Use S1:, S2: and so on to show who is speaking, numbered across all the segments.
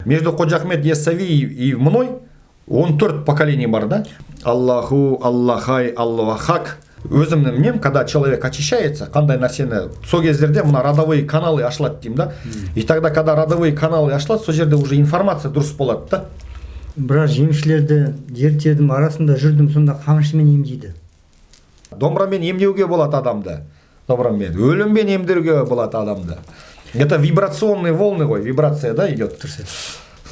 S1: Между Қожа Ахмет Яссауи и мной 14 поколений бар да. Аллаху, Аллахай, Аллахак. Өзімнің нем, когда человек очищается, қандай нәрсені, сол кездерде мына родовые каналы ашылады деймін да. И тогда, когда родовые каналы ашылады, сол жерде уже информация дұрыс болады да.
S2: Біраз емшілерді зерттедім, арасында жүрдім, сонда қамшымен емдейді.
S1: Домбырамен емдеуге болады адамды. Домбырамен. Өліммен емдеуге болады адамды. Это вибрационные волны ғой, вибрация да идет.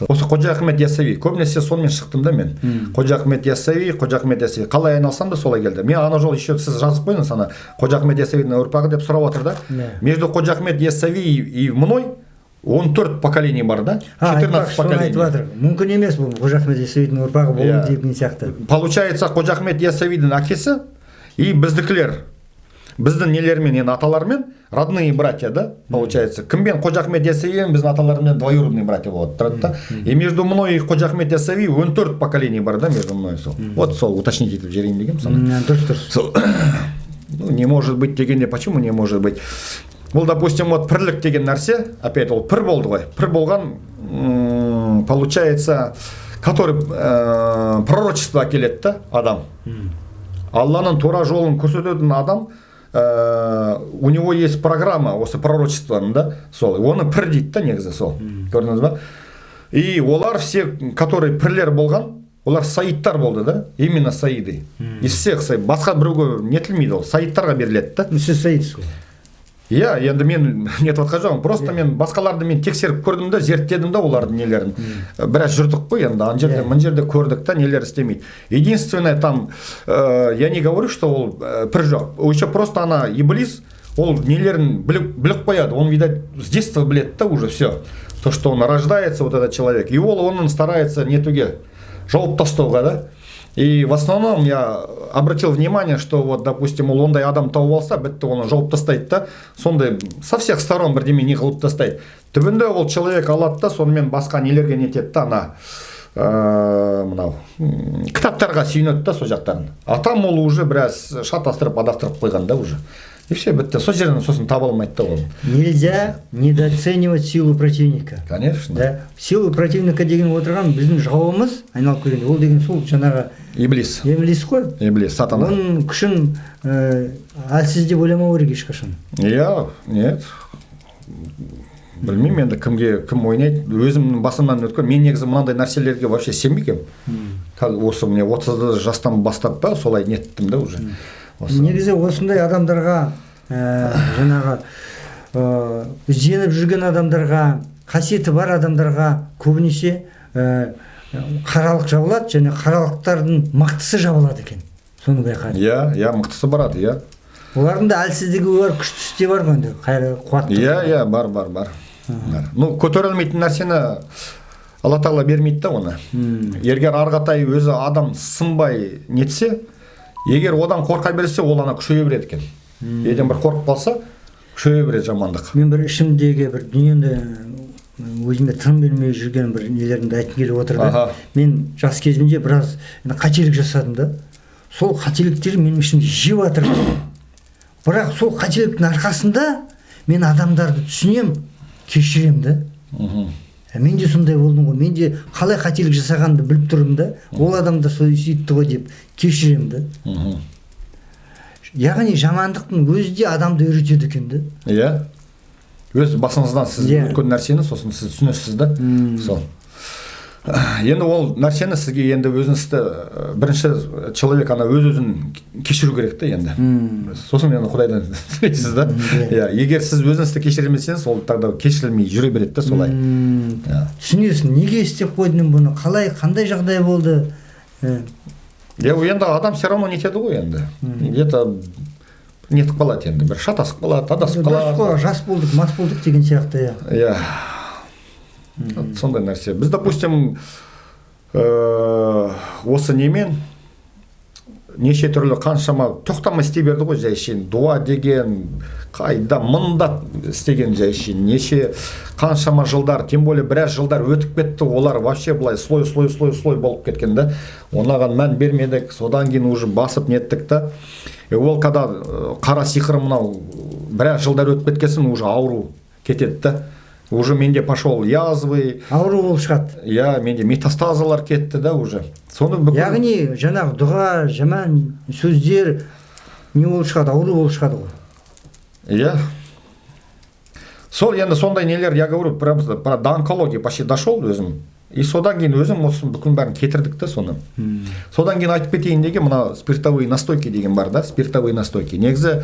S1: Осы Қожа Ахмет Яссауи, көбінесе сонымен шықтым да мен. Қожа Ахмет Яссауи, Қожа Ахмет Яссауи. Қалай айналсам да, солай келді. Мен ана жолы еще сіз жазып қойдыңыз, ана Қожа Ахмет Яссауидің ұрпағы деп сұрап отыр да. Между Қожа Ахмет Яссауи и мной 14 поколений бар да. 14
S2: соны
S1: поколений.
S2: Айтып жатыр, мүмкін емес бұл Қожа Ахмет Яссауидің ұрпағы болу деген сияқты.
S1: Получается, Қожа Ахмет Яссауидің әкесі и біздікілер, біздің нелермен, енді аталармен родные братья да, получается. Кіммен? Қожа Ахмет Яссауимен біздің аталармен двоюродные братья болады тұрады да. И между мной и Қожа Ахмет Яссауи 14 поколений бар да между мной сол. Вот сол уточнить етіп жіберейін дегенмін соны.
S2: Дұрыс.
S1: Сол, ну, не может быть дегенде, почему не может быть? Бұл, допустим, вот пірлік деген нәрсе, опять ол пір болды ғой. Пір болған, получается, который пророчество әкеледі да адам. Алланың тура жолын көрсететін адам, у него есть программа осы пророчествоның да, сол. Оны пір дейді да негізі сол. Көрдіңіз ба? И олар все, которые пірлер болған, олар саидтар болды да, именно саиды. Из всех басқа біреуге нетілмейді ол, саидтарға беріледі да.
S2: Сіз саидсыз ғой.
S1: Иә, енді мен нетіп жатқан жоқпын, просто мен басқаларды мен тексеріп көрдім да, зерттедім да олардың нелерін. Біраз жүрдік қой енді ана жерде, мына жерде көрдік та, нелер істемейді. Единственное, там я не говорю, что ол пір жоқ, еще просто ана иблис ол нелерін біліп қояды. Он, видать, с детства біледі да уже все то, что он рождается, вот этот человек, и ол оның старается нетуге, жауып тастауға да. И в основном я обратил внимание, что вот, допустим, ол ондай адам тауып алса, бітті, оны жауып тастайды да, сондай со всех сторон бірдеме не қылып тастайды. Түбінде ол человек алады да, сонымен басқа нелерге нетеді да, ана мынау кітаптарға сүйенеді да сол жақтан. А там ол уже біраз шатастырып, адастырып қойған да уже. И все, бітті. Сол жерден сосын таба алмайды да ол.
S2: Нельзя недооценивать силу противника.
S1: Конечно.
S2: Да, силу противника деген отырған біздің жауымыз айналып келгенде ол деген сол жаңағы
S1: Иблис.
S2: Иблис қой.
S1: Иблис, сатана.
S2: Оның күшін әлсіз деп ойламау керек ешқашан.
S1: Иә, нет. Білмеймін енді, кімге кім ойнайды, өзімнің басымнан өткен. Мен негізі мынандай нәрселерге вообще сенбегенмін. Как осы міне 30 жастан бастап па, солай неттім да уже. Осы.
S2: Негізі осындай адамдарға, жаңағы ізденіп жүрген адамдарға, қасиеті бар адамдарға көбінесе қаралық жабылады және қаралықтардың мықтысы жабылады екен, соны байқадым.
S1: Иә, мықтысы барады, иә.
S2: Олардың да әлсіздігі бар, күштісі де бар ғой енді, қуатты.
S1: Иә, бар, бар, бар. Бар. Ну, көтере алмайтын нәрсені Алла тағала бермейді да оны. Егер ары қаратай өзі адам сынбай нетсе, егер одан қорқа берсе, ол ана күшейе береді екен. Ертең бір қорқып қалса, күшейе береді жамандық.
S2: Мен бір ішімдегі бір дүниені, өзіме тыным бермей жүрген бір нелерімді айтқым келіп отыр да. Мен жас кезімде біраз енді қателік жасадым да, сол қателіктер менің ішімде жеп жатыр. Бірақ сол қателіктің арқасында мен адамдарды түсінемін, кешіремін да. Мен де сондай болдым ғой, мен де қалай қателік жасағанымды біліп тұрмын да, ол адам да солай сөйтті ғой деп кешіремін да. Яғни жамандықтың өзі де адамды үйретеді екен да.
S1: Иә, өз басыңыздан сіз өткен нәрсені сосын сіз түсінесіз да. Сол енді ол нәрсені сізге енді өзіңізді, бірінші человек ана өз өзін кешіру керек та енді. Сосын енді Құдайдан тілейсіз да.
S2: Иә.
S1: Иә, егер сіз өзіңізді кешірмесеңіз, ол тогда кешірілмей жүре береді да солай. Иә.
S2: Түсінесің, неге істеп қойдым мен бұны, қалай, қандай жағдай болды.
S1: Иә, енді адам все равно нетеді ғой енді, где то нетіп қалады енді, бір шатасып қалады, адасып
S2: Дұрыс
S1: қалады.
S2: қой, жас болдық, мас болдық деген сияқты, иә.
S1: Иә. Вот сондай нәрсе. Біз, допустим, осы немен неше түрлі қаншама тоқтамай істей берді ғой жай шейін, дуа деген қайда мыңдап істеген жай шейін неше қаншама жылдар, тем более біраз жылдар өтіп кетті, олар вообще былай слой, слой, слой, слой болып кеткен да, онаған мән бермедік. Содан кейін уже басып неттік та. И ол когда қара сиқыр мынау біраз жылдар өтіп кеткен соң уже ауру кетеді да. Уже менде пошел язвы.
S2: Ауру болып шығады.
S1: Иә, менде метастазалар кетті да уже. Соны бүкіл.
S2: Яғни жаңағы дұға, жаман сөздер не болып шығады, ауру болып шығады ғой.
S1: Иә. Сол енді сондай нелер, я говорю, прям до онкологии почти дошел өзім. И содан кейін өзім осы бүкіл бәрін кетірдік та соны. Содан кейін айтып кетейін деген, мына спиртовые настойки деген бар да, спиртовые настойки. Негізі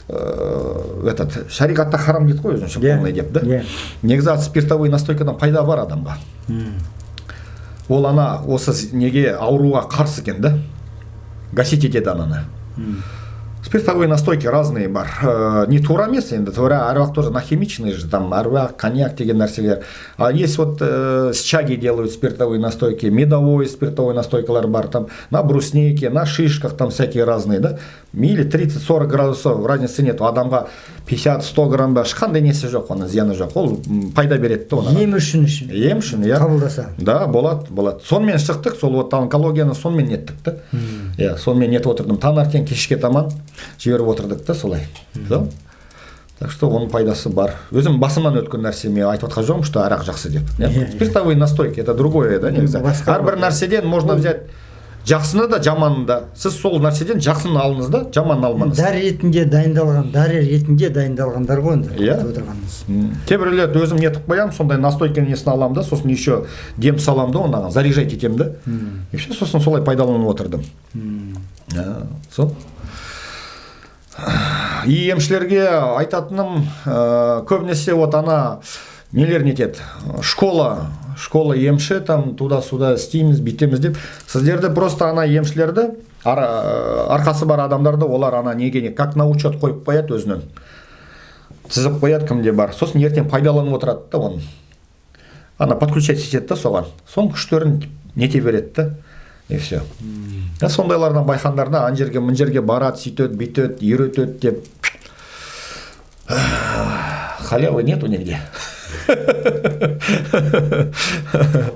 S1: этот шариғатта харам дейді ғой өзінше, полный деп да. Негізі от спиртовой настойкадан пайда бар адамға. Ол ана осы неге, ауруға қарсы екен да. Гасить етеді ананы. Спиртовые настойки разные бар. Не тура емес енді, тура арақ тоже на химичный же, там арақ, коньяк деген нәрселер. А есть вот с чаги делают спиртовые настойки, медовой спиртовой настойкалар бар, там на бруснике, на шишках там всякие разные, да. Или 30-40 градусов, разницы нет. Адамға 50-100 грамм ба, ешқандай несі жоқ, оның зияны жоқ. Ол пайда береді да оған.
S2: Ем үшін.
S1: Ем үшін, иә.
S2: Қабылдаса.
S1: Да, болады, болады. Сонымен шықтық, сол вот онкологияны сонымен неттік та. Иә, сонымен нетіп отырдым. Таңертең кешке таман жіберіп отырдық та солай. Сол. Так что оның пайдасы бар. Өзім басымнан өткен нәрсе, мен айтып отқан жоқпын, что арақ жақсы деп. Спиртовые настойки это другое, да, негізі. Әрбір нәрседен можно взять жақсыны да, жаманын да. Сіз сол нәрседен жақсыны алыңыз да, жаманын алмаңыз.
S2: Дәрі ретінде дайындалған, дәрі ретінде дайындалғандар ғой енді.
S1: Иә. Кейбіреулерді өзім нетіп қоямын, сондай настойканың несін аламын да, сосын еще дем саламын да, оған заряжать етемін да. И все, сосын солай пайдаланып отырдым. Сол. И емшілерге айтатыным, көбінесе вот ана нелер нетеді, школа емші, там туда-сюда істейміз, бүйтеміз деп. Сіздерді просто ана емшілерді, арқасы бар адамдарды олар ана неге не, как на учет қойып қояды өзінен. Тізіп қояды кімде бар. Сосын ертең пайдаланып отырады да оны. Ана подключать етеді да соған. Соның күштерін нете береді да. И все. Да, сондайлардан байқаңдар да, ана жерге, мына жерге барады, сөйтеді, бүйтеді, үйретеді деп. Халявы нету нигде.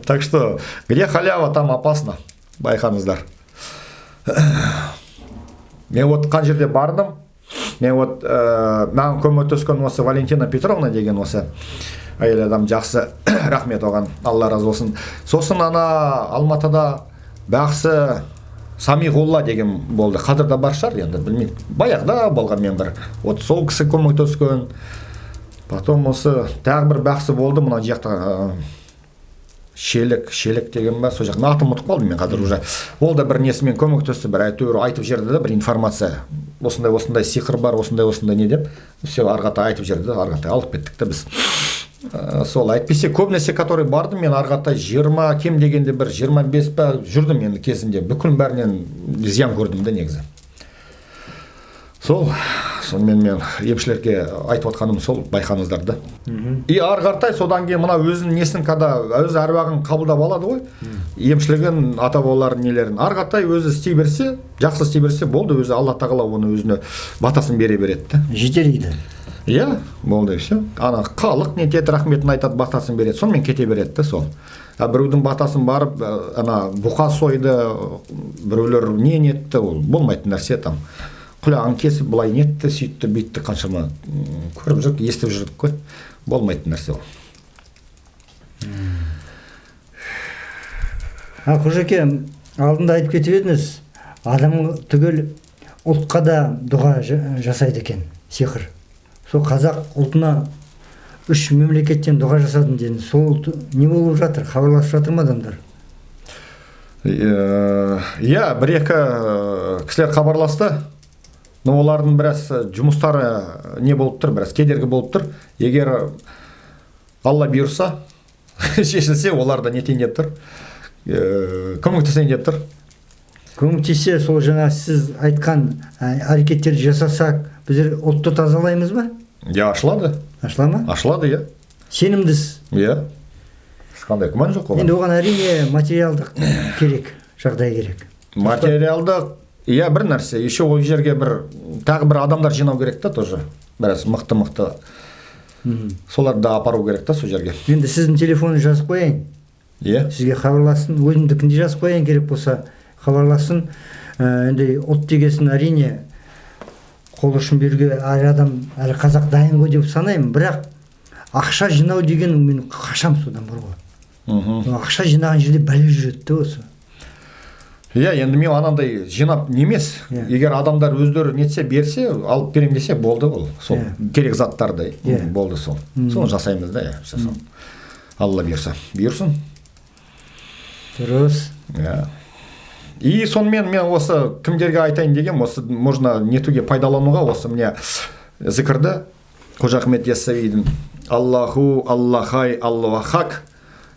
S1: Так что, где халява, там опасно, байқаңыздар. Мен вот қан жерде бардым, мен вот маған көмектескен осы Валентина Петровна деген осы әйел адам жақсы, рахмет оған, Алла разы болсын. Сосын ана Алматыда бақсы Самиғолла деген болды, қазір де бар шығар енді, білмеймін, баяғыда болған мен бір. Вот сол кісі көмектескен. Потом осы тағы бір бақсы болды, мына жақта Шелек деген ба, сол жақтың атын ұмытып қалдым мен қазір уже. Ол да бір несімен көмектесті, бір әйтеуір айтып жіберді да, бір информация. Осындай осындай сиқыр бар, осындай осындай не деп. Все, ары қарата айтып жіберді да, ары қарата алып кеттік та біз. Сол әйтпесе көбінесе, который бардым мен ары қарата 20, кем дегенде бір 25 па жүрдім енді кезінде. Бүкіл бәрінен зиян көрдім да негізі. Сол, сонымен мен емшілерге айтып отқаным сол, байқаңыздар да. И ары қаратай содан кейін мына өзінің несін, когда өз әруағын қабылдап алады ғой, емшілігін, ата-бабаларының нелерін. Ары қаратай өзі істей берсе, жақсы істей берсе, болды, өзі Алла тағала оны өзіне батасын бере береді да.
S2: Жетер дейді.
S1: Иә, болды, все. Ана халық не етеді, рахметін айтады, батасын береді, сонымен кете береді да сол. А біреудің батасын барып, ана бұқа сойды, біреулер не нетті, ол болмайтын нәрсе там. Құлағын кесіп былай нетті, сөйтті, бүйтті, қаншама көріп жүрдік, естіп жүрдік қой. Болмайтын нәрсе ол.
S2: А Қожеке, алдында айтып кетіп едіңіз, адам түгел ұлтқа да дұға жасайды екен, сиқыр. Сол қазақ ұлтына 3 мемлекеттен дұға жасадым дедіңіз. Сол не болып жатыр? Хабарласып жатыр ма адамдар?
S1: Иә, бір-екі кісілер хабарласты. Но олардың біраз жұмыстары не болып тұр, біраз кедергі болып тұр. Егер Алла бұйырса, шешілсе, олар да нетейін деп тұр. Көмектесейін деп тұр.
S2: Көмектессе, сол жаңа сіз айтқан әрекеттерді жасасақ, біздер ұлтты тазалаймыз ба?
S1: Иә, ашылады.
S2: Ашыла ма?
S1: Ашылады, иә.
S2: Сенімдісіз?
S1: Иә. Ешқандай күмән жоқ оған.
S2: Енді оған әрине материалдық керек, жағдай керек.
S1: Материалдық, иә, бір нәрсе. Еще ол жерге бір тағы бір адамдар жинау керек та тоже. Біраз мықты-мықты. Соларды да апару керек та сол жерге.
S2: Енді сіздің телефонын жазып қояйын.
S1: Иә.
S2: Сізге хабарлассын, өзімдікін де жазып қояйын, керек болса хабарлассын. Енді ұлт дегесін әрине қол ұшын беруге әр адам, әр қазақ дайын ғой деп санаймын. Бірақ Ақша жинау деген мен қашам содан бар ғой. Ақша жинаған жерде бәле жүреді де осы.
S1: Иә, енді мен анандай жинап немес. Егер адамдар өздері нетсе, берсе, алып беремін десе, болды ол. Сол керек заттарды болды сол. Соны жасаймыз да, иә, сол. Алла бұйырса, бұйырсын.
S2: Дұрыс.
S1: Иә. И сонымен мен осы кімдерге айтайын деген, осы можно нетуге пайдалануға, осы міне зікірді Қожа Ахмет Яссауидің Аллаху, Аллахай, Аллахак.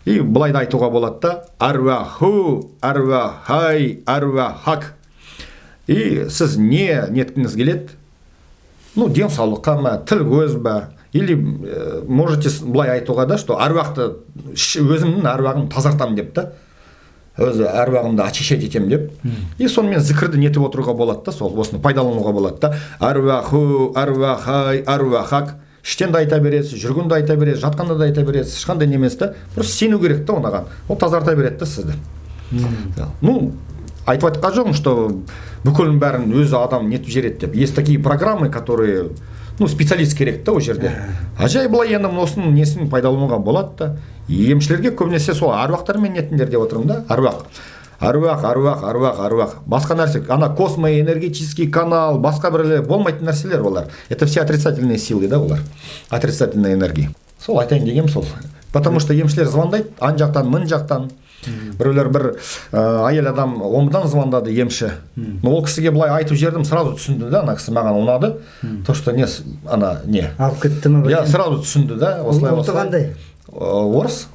S1: И былай да айтуға болады да, әруаху, әруахай, әруахак. И сіз не неткіңіз келеді? Ну, денсаулыққа ма, тіл көз ба, или можете былай айтуға да, что әруақты, өзімнің әруағымды тазартамын деп та, өзі әруағымды очищать етемін деп. И сонымен зікірді нетіп отыруға болады да, сол осыны пайдалануға болады да. Әруаху, әруахай, әруахак. Іштен де айта бересіз, жүргенде айта бересіз, жатқанда да айта бересіз, ешқандай не емес та. Просто сену керек та оған. Ол тазарта береді да сізді. Ну, айтып айтқан жоқпын, что бүкілін бәрін өзі адам нетіп жібереді деп. Есть такие программы, которые, ну, специалист керек та ол жерде. А жай былай енді осының несін пайдалануға болады да. Емшілерге көбінесе сол әруақтармен нетіңдер деп отырмын да. Әруақ. Әруақ, әруақ, әруақ, әруақ. Басқа нәрсе, ана космоэнергетический канал, басқа бір болмайтын нәрселер олар. Это все отрицательные силы, да, олар. Отрицательные энергии. Сол айтайын дегенім сол. Потому что емшілер звондайды, ан жақтан, мын жақтан. Біреулер бір әйел адам Омбыдан звондады, емші. Но ол кісіге былай айтып жібердім, сразу түсінді да, ана кісі маған ұнады. То, что не, ана не.
S2: Алып кетті ма?
S1: Я сразу түсінді да, осылай осылай. Орыс,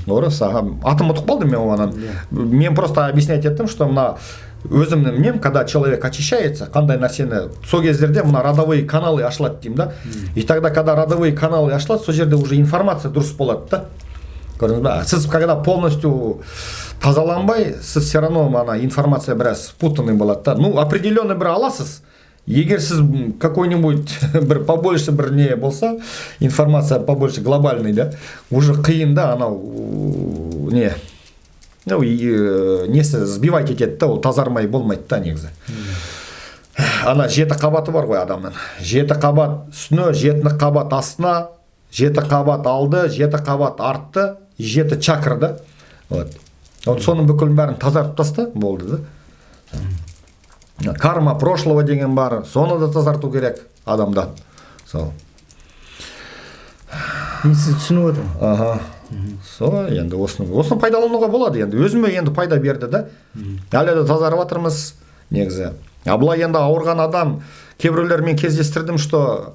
S1: орыс, ага. Атын ұмытып қалдым мен оған. Мен просто объяснять еттім, что мына өзімнің нем, когда человек очищается, қандай нәрсені, сол кездерде мына родовые каналы ашылады деймін да. И тогда, когда родовые каналы ашылады, сол жерде уже информация дұрыс болады да. Көрдіңіз ба? Сіз когда полностью тазаланбай, сіз все равно ана информация біраз путанный болады да. Ну, определенный бір аласыз. Егер сіз какой-нибудь бір побольше бір не болса, информация побольше глобальный, да, уже қиын да, анау не, ну, несі сбивать етеді да, ол тазармай болмайды да негізі. Ана 7 қабаты бар ғой адамның. 7 қабат үстіне, 7 қабат астына, 7 қабат алды, 7 қабат артты, 7 чакр да. Вот. Вот соның бүкілін бәрін тазартып таста, болды да. Карма прошлого деген бар, соны да тазарту керек адамда. Сол.
S2: Мен сізді түсініп отырмын.
S1: Аха. Сол, енді осыны пайдалануға болады енді. Өзіме енді пайда берді да. Әлі де тазарып жатырмыз негізі. А былай енді ауырған адам, кейбіреулермен кездестірдім, что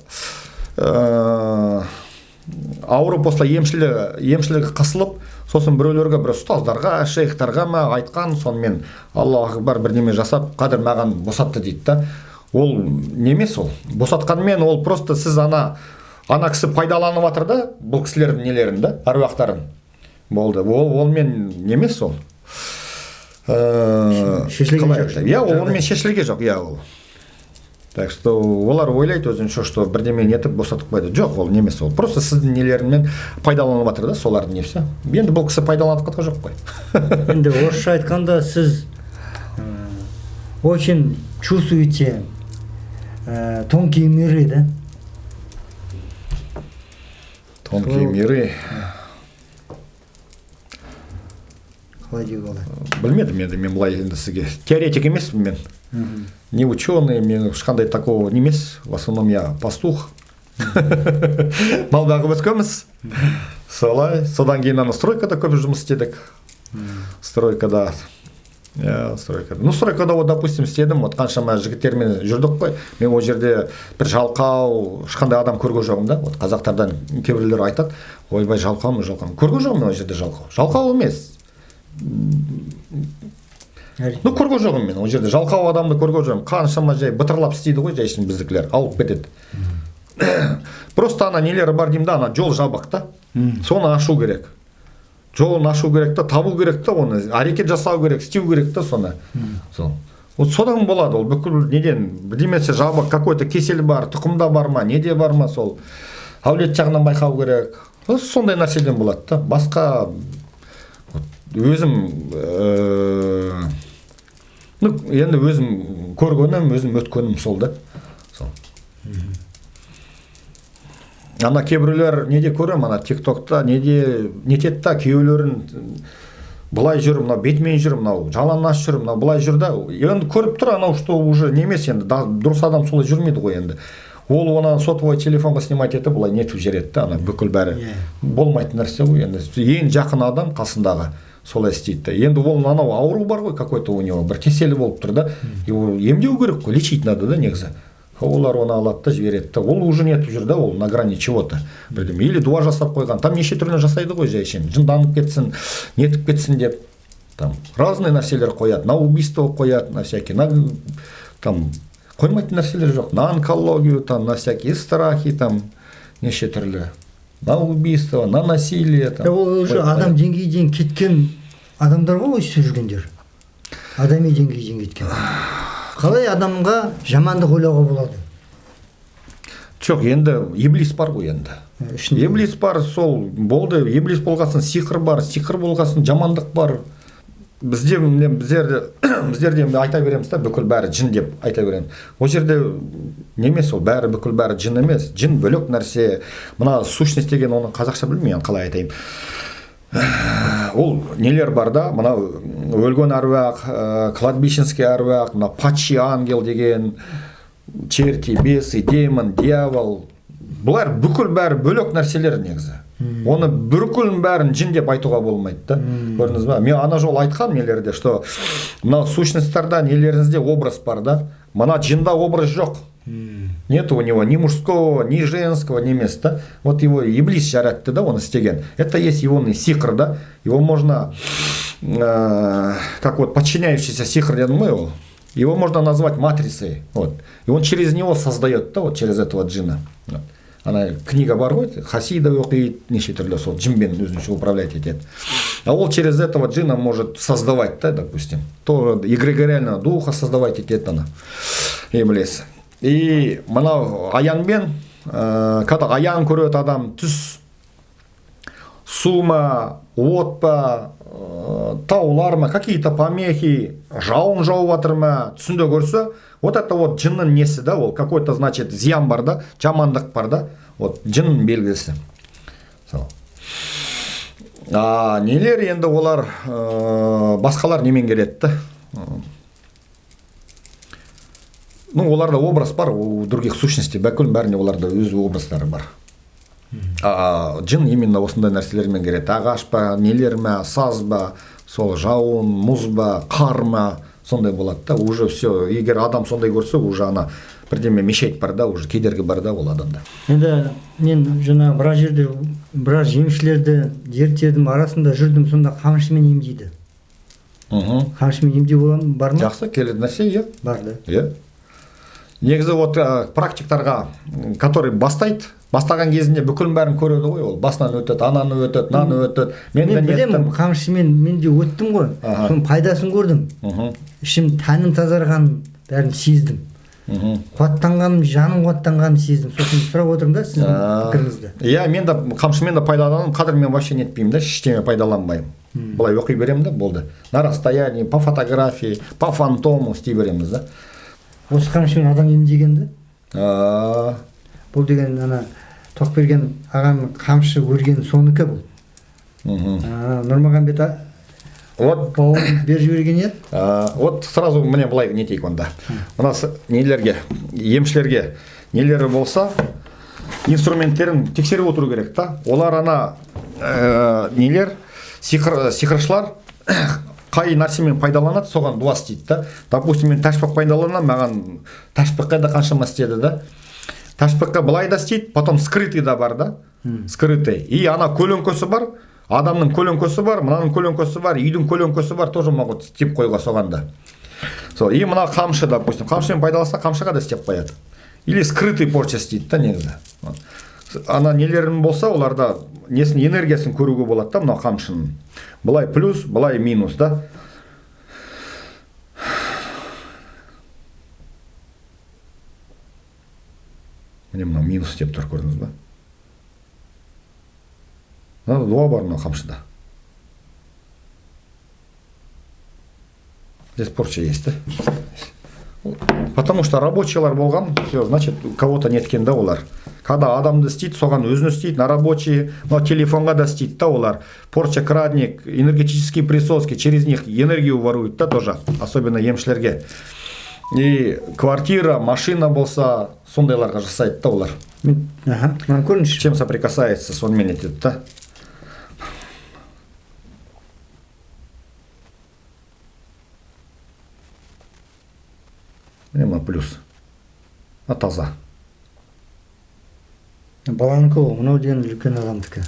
S1: ауырып осылай емшілігі қысылып, сосын біреулерге, бір ұстаздарға, шейхтарға ма айтқан, сонымен Аллах акбар бірдеме жасап, қадір маған босатты дейді да. Ол немес ол. Босатқанмен ол просто сіз ана кісі пайдаланып жатыр да, бұл кісілердің нелерін да, әруақтарын. Болды. Ол онымен немес ол.
S2: Шешілген жоқ.
S1: Иә, ол онымен шешілген жоқ, иә ол. Так что олар ойлайды өзінше, что бірдеме нетіп босатып қойды. Жоқ, ол немес ол. Просто сіздің нелерінен пайдаланып жатыр да, солардың несі. Енді бұл кісі пайдаланып жатқан жоқ қой.
S2: Енді орысша айтқанда сіз очень чувствуете тонкие миры, да?
S1: Тонкие миры.
S2: Қалай деуге болады?
S1: Білмедім енді, мен былай енді сізге теоретик емеспін мен. Не ученый, мен ешқандай такого не емес. В основном я пастух. Мал бағып өскенбіз. Солай. Содан кейін ана стройкада көп жұмыс істедік. Стройкада. Стройкада. Ну, стройкада, вот, допустим, істедім. Вот қаншама жігіттермен жүрдік қой. Мен ол жерде бір жалқау, ешқандай адам көрген жоқпын да. Вот қазақтардан кейбіреулер айтады, ойбай, жалқаумын, жалқаумын. Көрген жоқпын мен ол жерде жалқау. Жалқау емес. Ну, көрген жоқпын мен ол жерде жалқау адамды көрген жоқпын. Қаншама жай бытырлап істейді ғой, жай ішін біздікілер алып кетеді. Просто ана нелері бар деймін да, ана жол жабық та. Соны ашу керек. Жолын ашу керек та, табу керек та, оны әрекет жасау керек, істеу керек та соны. Сол. Вот содан болады ол бүкіл неден, бірдемесі жабық, какой-то кесел бар, тұқымда бар ма, неде бар ма, сол әулет жағынан байқау керек. Сондай нәрседен болады да. Басқа өзім ну, енді өзім көргенім, өзім өткенім сол да. Сол. Ана кейбіреулер неде көремін, ана тиктокта неде нетеді да, күйеулерін былай жүр, мынау бетімен жүр, мынау жалаңаш жүр, мынау былай жүр да. Енді көріп тұр анау, что уже не емес енді, дұрыс адам солай жүрмейді ғой енді. Ол оны сотовый телефонға снимать етіп, былай нетіп жібереді да, ана бүкіл бәрі. Болмайтын нәрсе ғой енді. Ең жақын адам қасындағы солай істейді да. Енді ол анау ауру бар ғой какой-то у него, бір кеселі болып тұр да. Его емдеу керек қой, лечить надо да негізі. Олар оны алады да жібереді да. Ол уже нетіп жүр да, ол на грани чего-то. Бірдеме. Или дуа жасап қойған. Там неше түрлі жасайды ғой жай шен. Жынданып кетсін, нетіп кетсін деп. Там разные нәрселер қояды. На убийство қояды, на всякие, на там қоймайтын нәрселер жоқ. На онкологию, там, на всякие страхи, там, неше түрлі. На убийство, на насилие. Там,
S2: ол уже адам деңгейден кеткен адамдар ғой өйстіп жүргендер. Адами деңгейден кеткен. Қалай адамға жамандық ойлауға болады?
S1: Жоқ, енді иблис бар ғой енді. Иблис бар, сол болды. Иблис болғасын сиқыр бар, сиқыр болғасын жамандық бар. Бізде, біздерде айта береміз да, бүкіл бәрі жын деп айта береміз. Ол жерде немес ол, бәрі бүкіл бәрі жын емес. Жын бөлек нәрсе. Мына сущность деген оны қазақша білмеймін, қалай айтайын. Ол нелер бар да, мына өлген әруақ, кладбищенский әруақ, мына падший ангел деген, черти, бесы, демон, дьявол. Бұлар бүкіл бәрі бөлек нәрселер негізі. Оны бүкілін бәрін жын деп айтуға болмайды да. Көрдіңіз ба? Мен ана жолы айтқан нелерде, что мына сущностьтарда нелеріңізде образ бар да. Мына жында образ жоқ. Нет у него ни мужского, ни женского, ни места. Вот его иблис жаратты да, он істеген. Это есть его сиқыр да. Его можно, как вот подчиняющийся сиқыр, я думаю, его можно назвать матрицей. Вот. И он через него создает, да, вот через этого джина. Вот. Ана книга бар ғой, хасида оқиды, неше түрлі сол джинмен өзінше управлять етеді. А ол через этого джина может создавать, да, допустим. То эгрегориального духа создавать етеді ана иблис. И мынау аянмен, когда аян көреді адам, түс, су ма, от па, таулар ма, какие-то помехи, жауын жауып жатыр ма, түсінде көрсе, вот это вот жынның несі да, ол какой-то, значит, зиян бар да, жамандық бар да, вот жынның белгісі. Сол. А нелер енді олар, басқалар немен келеді да? Ну, оларда образ бар, у других сущностей, бүкіл бәріне оларда өз образдары бар. А жын именно осындай нәрселермен келеді. Ағаш па, нелер ма, саз ба, сол жауын, мұз ба, қар ма, сондай болады да. Уже все, егер адам сондай көрсе, уже ана бірдеме мешает бар да, уже кедергі бар да ол адамда.
S2: Енді мен жаңа біраз жерде, біраз емшілерді зерттедім, арасында жүрдім, сонда қамшымен емдейді. Қамшымен емдеу бола ма, бар ма?
S1: Жақсы, келетін нәрсе, иә.
S2: Бар да.
S1: Иә. Негізі вот практиктарға, который бастайды, бастаған кезінде бүкіл бәрін көреді ғой ол. Басынан өтеді, ананы өтеді, мынаны өтеді. Мен де
S2: білемін, қамшымен мен де өттім ғой. Соның пайдасын көрдім. Ішім, тәнім тазарғанын бәрін сездім. Қуаттанғаным, жаным қуаттанғанын сездім. Сосын сұрап отырмын да сіздің пікіріңізді.
S1: Иә, мен де қамшымен де пайдаланамын. Қазір мен вообще нетпеймін да, ештеңе пайдаланбаймын. Былай оқи беремін да, болды. На расстоянии, по фотографии, по фантому істей береміз да.
S2: Осы қамшымен адам емдегенді? Бұл деген ана Тоқберген ағаның қамшы өрген соныкі бұл. Нұрмағамбет
S1: вот
S2: бауырын беріп жіберген еді.
S1: Вот сразу міне былай нетейік онда. Мына нелерге, емшілерге нелері болса, инструменттерін тексеріп отыру керек та. Олар ана нелер, сиқыршылар қай нәрсемен пайдаланады, соған дуа істейді да. Допустим, мен тәшпақ пайдаланамын, маған тәшпаққа да қаншама істеді да. Тәшпаққа былай да істейді, потом скрытый да бар да. Скрытый. И ана көлеңкесі бар, адамның көлеңкесі бар, мынаның көлеңкесі бар, үйдің көлеңкесі бар, тоже могут істеп қоюға соған да. Сол, и мына қамшы, допустим, қамшымен пайдаланса, қамшыға да істеп қояды. Или скрытый порча істейді да негізі. Ана нелерін болса, оларда несін, энергиясын көруге болады да, мынау қамшының. Былай плюс, былай минус да. Міне мынау минус деп тұр, көрдіңіз ба? Мынау дуа бар мынау қамшыда. Здесь порча есть, да? Потому что рабочийлар болған, все, значит, кого-то неткен да олар. Когда адамды істейді, соған өзін істейді, на рабочий, мынау телефонға да істейді да олар. Порча, крадник, энергетические присоски, через них энергию воруют да тоже, особенно емшілерге. И квартира, машина болса, сондайларға жасайды да олар.
S2: Аха, мынаны көріңізші.
S1: Чем соприкасается, сонымен етеді да. Міне мына плюс. А таза.
S2: Баланікі ғой, мынау деген үлкен адамдікі.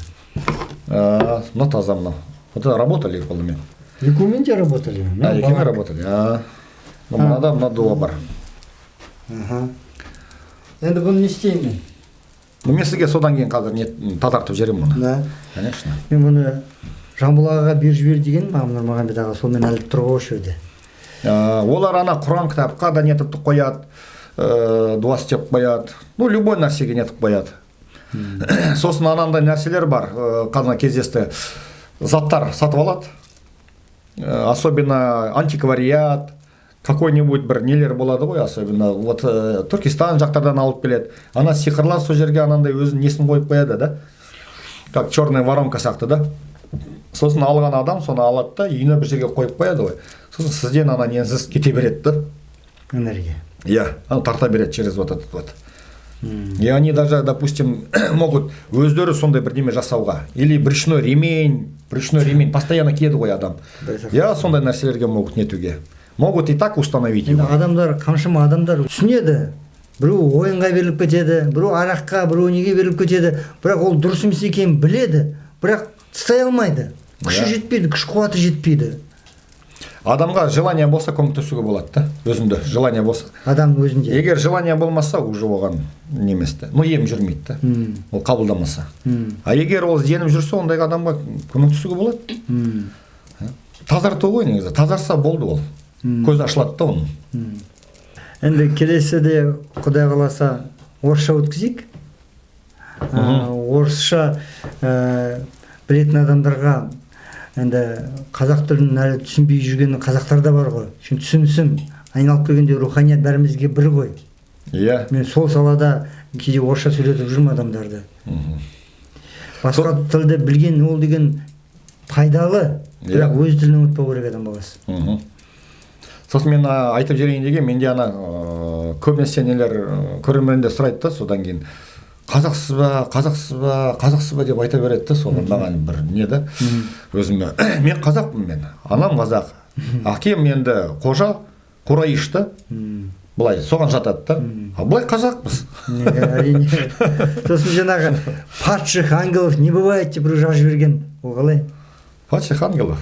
S1: Мына таза мынау. Вот это работали қолымен.
S2: Екеуімен де работали.
S1: А, екеуімен работали. Ну, мынада мына дуа бар.
S2: Аха. Енді бұны не істеймін мен?
S1: Ну, мен сізге содан кейін қазір не тазартып жіберемін мұны.
S2: Да.
S1: Конечно.
S2: Мен бұны Жамбыл ағаға беріп жібер деген маған Нұрмағамбет аға, сонымен әлі тұр ғой осы жерде.
S1: Олар ана Құран кітапқа да нетіп қояды, дуа істеп қояды. Ну, любой нәрсеге нетіп қояды. Сосын анандай нәрселер бар, қазір кездесті. Заттар сатып алады. Особенно антиквариат, какой-нибудь бір нелер болады ғой, особенно вот Түркистан жақтардан алып келеді. Ана сиқырлар сол жерге анандай өзінің несін қойып қояды да. Как черная воронка сияқты да. Сосын алған адам соны алады да, үйіне бір жерге қойып қояды ғой. Сосын сізден ана несіз кете береді да.
S2: Энергия.
S1: Иә, ана тарта береді через вот этот вот. И они даже, допустим, могут өздері сондай бірдеме жасауға. Или брючной ремень постоянно киеді ғой адам. Я сондай нәрселерге могут нетуге. Могут и так установить его.
S2: Адамдар, қаншама адамдар түсінеді. Біреу ойынға беріліп кетеді, біреу араққа, біреу неге беріліп кетеді. Бірақ ол дұрыс емес екенін біледі, бірақ тастай алмайды. Күші жетпейді, күш қуаты жетпейді.
S1: Адамға желание болса көмектесуге болады да, өзінде желание болса.
S2: Адам өзінде.
S1: Егер желание болмаса, уже оған немес та. Ну, ем жүрмейді да. Ол қабылдамаса. А егер ол ізденіп жүрсе, ондай адамға көмектесуге болады. Тазарту ғой негізі. Тазарса болды ол. Көзі ашылады да оның.
S2: Енді келесіде Құдай қаласа орысша өткізейік. Орысша білетін адамдарға енді қазақ тілін әлі түсінбей жүрген қазақтар да бар ғой. Şimdi түсінсін, айналып келгенде руханият бәрімізге бір ғой.
S1: Иә.
S2: Мен сол салада кейде орысша сөйлетіп жүрмін адамдарды. Басқа тілді білген ол деген пайдалы, бірақ өз тілін ұмытпау керек адам баласы.
S1: Сосын мен айтып жіберейін деген, менде ана көбінесе нелер көрермендер сұрайды да, содан кейін қазақсыз ба, қазақсыз ба, қазақсыз ба деп айта береді да, соны маған бір не да, өзіме. Мен қазақпын мен, анам қазақ, әкем енді қожа, қурайыш та, былай соған жатады да, а былай қазақпыз.
S2: Әрине. Сосын жаңағы падших ангелов не бывает деп біреу жазып жіберген, ол қалай?
S1: Падших ангелов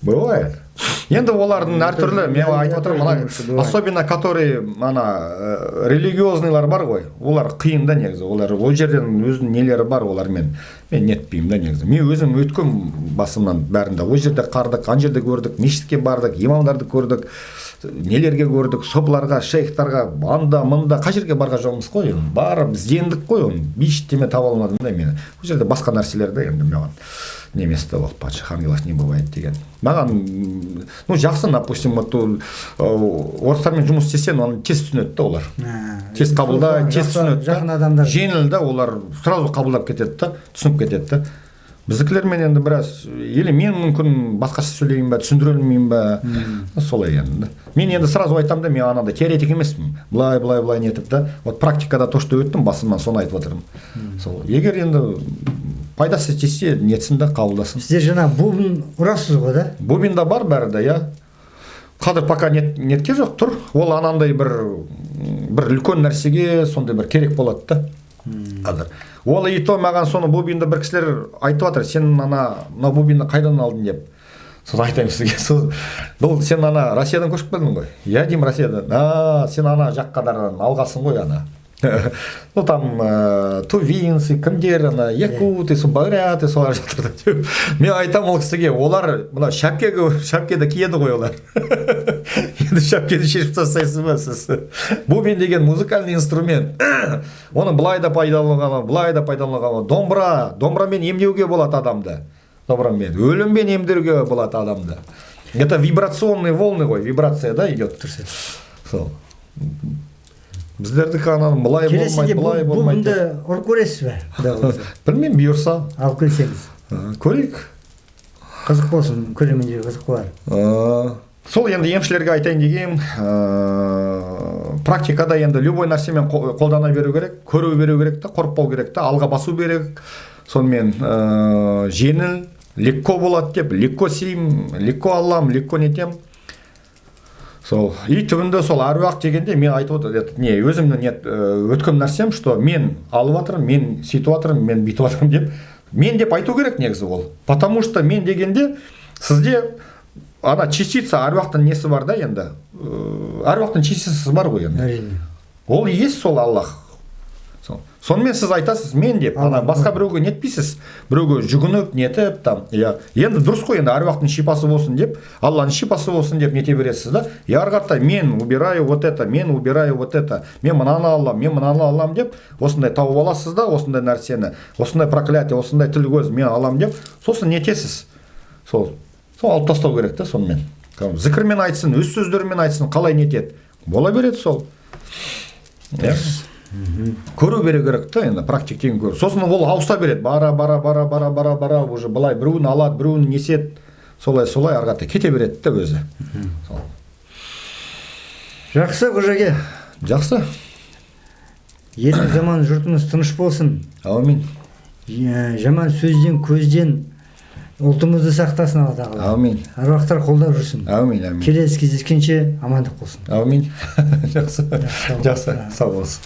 S1: бывает. Енді олардың әртүрлі, мен айтып отырмын, мына особенно которые ана религиозныйлар бар ғой, олар қиын да негізі, олар ол жерден өзінің нелері бар, олармен мен нетпеймін да негізі. Мен өзім өткем басымнан бәрінде, ол жерде қардық, ан жерде көрдік, мешітке бардық, имамдарды көрдік, нелерге көрдік, сопыларға, шейхтарға, анда, мында, қай жерге барған жоқпыз қой, барып іздендік қой, оны ештеме таба алмадым да мен. Ол жерде басқа нәрселер да енді маған неместі ол падших ангелов не бывает деген. Маған, ну, жақсы, допустим, вот орыстармен жұмыс істесең, оны тез түсінеді да олар. Тез қабылдайды, тез түсінеді.
S2: Жақын адамдар.
S1: Жеңіл да, олар сразу қабылдап кетеді да, түсініп кетеді да. Біздікілермен енді біраз, или мен мүмкін басқаша сөйлеймін ба, түсіндіре алмаймын ба, солай енді. Мен енді сразу айтамын да, мен анандай теоретик емеспін. Былай, былай, былай нетіп да. Вот практикада то, что өттім, басымнан соны айтып отырмын. Сол, егер енді пайдасы тисе, нетсін да, қабылдасын.
S2: Сіздер жаңа бубен ұрасыз ғой да?
S1: Бубен да бар бәрі де, иә. Қазір пока нетке жоқ тұр. Ол анандай бір үлкен нәрсеге сондай бір керек болады да. Қазір. Ол и то маған соны бубенді бір кісілер айтып жатыр, сен ана мына бубенді қайдан алдың деп. Соны айтайын сізге. Бұл сен ана Россиядан көшіп келдің ғой. Иә деймін, Россиядан. А, сен ана жаққадардан алғансың ғой ана. Ну там тувинцы, кімдер, ана якуты, буряты, солар жатыр деп. Мен айтамын ол кісіге, олар мына шапкеді киеді ғой олар. Енді шапкені шешіп тастайсыз ба сіз? Бубен деген музыкальный инструмент. Оны былай да пайдалануға, былай да пайдалануға. Домбыра, домбырамен емдеуге болады адамды. Домбырамен, өліммен емдеуге болады адамды. Это вибрационные волны ғой, вибрация да идет. Сол. Біздердікі ананы былай болмайды, былай болмайды.
S2: Бұнды ұрып көресіз бе? Құдай қаласа.
S1: Білмеймін, бұйырса.
S2: Алып келсеңіз.
S1: Көрейік.
S2: Қызық болсын, көрермендерге қызық болар.
S1: Сол енді емшілерге айтайын дегенім, практикада енді любой нәрсемен қолдана беру керек, көру беру керек та, қорықпау керек та, алға басу керек. Сонымен жеңіл, легко болады деп, легко істеймін, легко алам, легко нетем. Сол, и түбінде сол әруақ дегенде мен айтып отыр, не, өзімнің нет, өткен нәрсем, что мен алып жатырмын, мен сөйтіп жатырмын, мен бүйтіп жатырмын деп, мен деп айту керек негізі ол. Потому что мен дегенде сізде ана частица әруақтың несі бар да енді, әруақтың частицасы бар ғой енді.
S2: Әрине.
S1: Ол есть сол Аллах. Сонымен сіз айтасыз мен деп, ана басқа біреуге нетпейсіз, біреуге жүгініп, нетіп там, иә. Енді дұрыс қой енді, әруақтың шипасы болсын деп, Алланың шипасы болсын деп нете бересіз да. И ары қарата мен убираю вот это, мен убираю вот это, мен мынаны алам, мен мынаны алам деп, осындай тауып аласыз да, осындай нәрсені, осындай проклятие, осындай тіл көз мен алам деп, сосын нетесіз. Сол алып тастау керек та сонымен. Зікірмен айтсын, өз сөздерімен айтсын, қалай нетеді. Бола береді сол. Иә. Көру беру керек та енді, практик деген көру. Сосын ол ауыса береді. Бара, бара, бара, бара, бара, бара, уже былай біреуін алады, біреуін неседі. Солай, солай ары қарата кете береді да өзі. Сол.
S2: Жақсы, Қожеке.
S1: Жақсы.
S2: Еліміз заман, жұртымыз тыныш болсын.
S1: Әумин.
S2: Жаман сөзден, көзден ұлтымызды сақтасын Алла тағала.
S1: Әумин.
S2: Әруақтар қолдап жүрсін.
S1: Әумин, әумин.
S2: Келесі кездескенше амандық болсын.
S1: Әумин. Жақсы. Жақсы. Сау болсын.